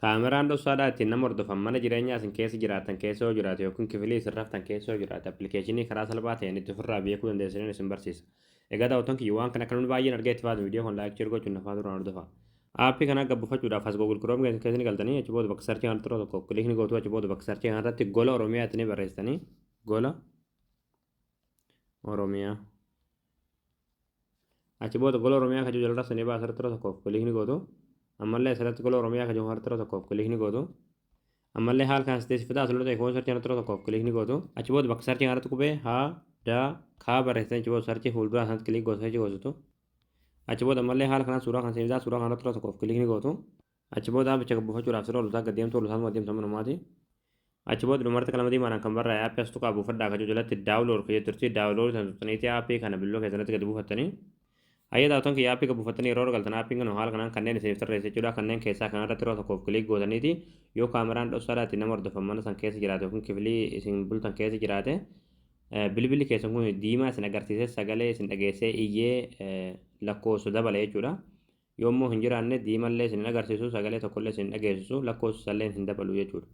Kaameraan dhoksaadhaa ittiin nama hordofan mana jireenyaa isin keessa jiraattan keessa yoo jiraate yookiin kifilii isin raftan keessa yoo jiraate, appilikeeshinii karaa salphaa ta'een itti ofirraa beekuu dandeessaniin isin barsiisa. Egaa daawwattoon kiyya, waan kana akka namni baay'een argee itti fayyadamu viidiyoo kun like, share gochuun nafaa duraan hordofa. Aappii kana gabbufachuudhaaf as Google Chrome keessa ni galtanii, achi booda bakka search kanatti yeroo tokko click ni gootu. Achi booda bakka search kanarratti Gola Oromiyaa itti ni barreessitanii, Gola Oromiyaa. Achi booda Gola Oromiyaa kan jiru jalirra sanii baasa irratti yeroo tokkoof click ni gootu. Ammallee asirratti Gola Oromiyaa kan jiru irratti yeroo tokkoof click ni gootu. Ammallee haala kan sitti asirra ta'e foon search kanatti yeroo tokkoof click ni gootu. Achi booda bakka search kanarratti qubee haa daa kaa barreessitanii, achi booda search fuulduraa sanatti click gootu, search gootu. Achi booda ammallee haala kanaan suuraa kan seensaa suuraa kanarratti yeroo tokkoof click ni gootu. Achi booda aappicha buufachuudhaaf sirra ol gad deemtu, ol isaanuma deemtu manumaati. Achi booda dhumarratti qalama diimaadhaan kan barraa'e aappii as tuqaa buufadhaa kan jiru jalatti download kan jettu turti. Download sana tuqxaniitii aappii kana bilbiloo keessatti gadi buufattanii. Hayyee daawwattoon kiyya, aappii gad buufattanii yeroo galtan, aappiin kun haala kanaan kanneen isiniif tarreessa jechuudha. Kanneen keessaa kanarratti yeroo tokkoof click gootaniiti, yoo kaameraan dhoksaadhaa ittiin nama hordofan mana san keessa jiraate yookiin kifilii isin bultan keessa jiraate, bilbilli keessan kun diimaa isin agarsiisee, sagalee isin dhageessee, iyyee lakkoofsa dabala jechuudha. Yommuu hin jiraanne, diimallee isin agarsiisu, sagalee tokkollee isin dhageessisu, lakkoofsa illee hin dabalu jechuudha.